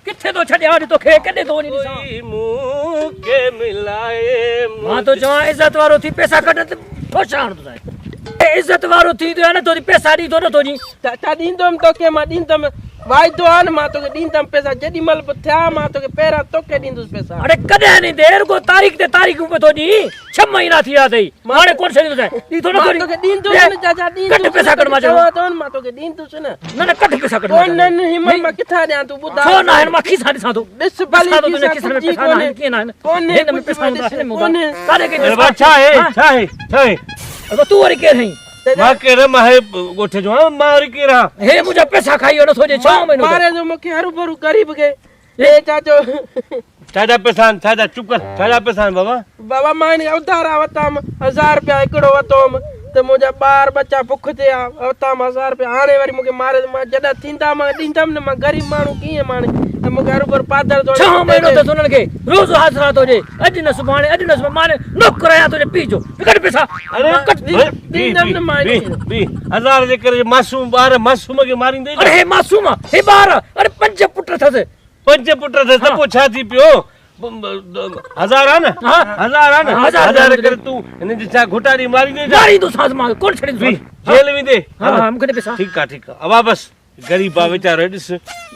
ڪٿي ٿو ڇڏيان اڄ توکي ڪڏهن ٿو وڃي ڏسان. ڪوئي مون کي ملائي مان ٿو چوان عزت وارو ٿي پئسا ڪڍ ته ٺوشا هڻ تو سائين. عزت وارو ٿي ٿو يا نه ٿو ٿي پئسا ڏي ٿو نه ٿو ڏي. چاچا ڏيندم توکي مان ڏيندم واعدو آ نه مان توکي ڏيندم پئسا جيڏي مهل به ٿيا مان توکي پهريان توکي ڏيندس پئسا. اڙي ڪڏهن ڏيندين رڳو تاريخ تي تاريخون پيو ٿو ڏين ڇهه مهينا ٿي ويا اٿئي هاڻي ڪونه ڇڏيندو سائين ڏي ٿو نه ٿو مان توکي ڏيندس نه چاچا ڏيندس ڪڍ پئسا ڪڍ مان چوان ٿو نه مان توکي ڏيندس نه نه نه ڪڍ پئسا ڪڍ ڪونهن هن مان ڪٿان ڏيان تون ٻڌاء ڇو نه آهن مان کيسا ڏسان ٿو ڏس ڀلي کيسا کيسن ۾ پئسا نه آهن ڪيئن نه آهن ڪونهي هن ۾ پئسا هوندا هن ۾ هوندا ڪاڏي ڪئي پئسا ڇا آهي ڇا آهي ڇا آهي ابا تون وري ڪير آهين مان ڪير مان هي ڳوٺ جو آهيان مان وري ڪير آهيان هي منهنجا پئسا کائي ويو نٿو ڏي ڇهون مهينو ماري جو مونکي هروڀرو غريب کي اي چاچو ڇا جا پئسا آهن ڇا جا چپ ڪر ڇا جا پئسا آهن بابا بابا مان هن کان اڌارا ورتام هزار رپيا هڪڙو ورتوم ته منهنجا ٻار ٻچا بک تي آ ورتام هزار رپيا هاڻي وري مونکي ماري مان جڏهن ٿيندا مان ڏيندم نه مان غريب ماڻهو ڪيئن ماڻي ته مونکي هروڀرو پادر ٿو ڇهون مهينو اٿس انهن کي روز حاضرا ٿو ڏي اڄ نه سڀاڻي اڄ نه سڀاڻي مان نوڪر آهيان تنهنجي پيء جو ڪڍ پئسا اري ڪڍ ڏيندم نه مان بي هزار جي ڪري معصوم ٻار معصوم کي ماريندي اري هي معصوم هي ٻار اري پنج پٽ اٿس پنج پٽ اٿس ته پوء ڇا ٿي پيو هزار آ نه هزار آ نه هزار ڪري تون هن جي ڇا گهٽا ڏي ماريندي ماريندوسانس مان ڪونه ڇڏيندوسانس جيل ويندي ها مون کي ڏي پئسا ٺيڪ آ ٺيڪ آ ابا بس غريب آ ويچارو ڏس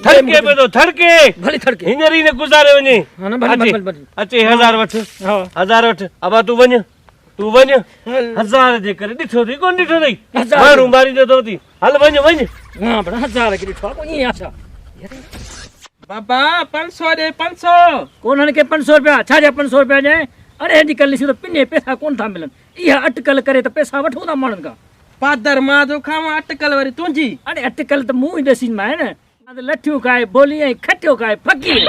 ٿڙڪي پيو ٿو ٿڙڪي ڀلي ٿڙڪي هينئر ئي نه گذاري وڃي ها نه ڀلي ڀلي ڀلي اچي هزار وٺ هزار وٺ ابا تون وڃ تون وڃ هزار جي ڪري ڏٺو اٿئي ڪونه ڏٺو اٿئي ماڻهو ماريندو ٿو ٿي هل وڃ وڃ ها بڙا هزار کي ڏٺو آ ڪو ائين آ ڇا بابا 500 ڏي 500 ڪونهن کي 500 روپيا ڇا جا 500 روپيا ڏيانء اڙي اڄڪلهه ڏسين ته پني پئسا ڪونه ٿا ملن اها اٽڪل ڪري ته پئسا وٺون ٿا ماڻهن کان. پادر مان ٿو کاوان اٽڪل وري تنهنجي. اڙي اٽڪل ته مون ئي ڏسين مانء نه. مان ته لٺيون کائي ڀولي ۽ کٽيو کائي فقير.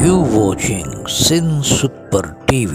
You watching Sindh Super TV.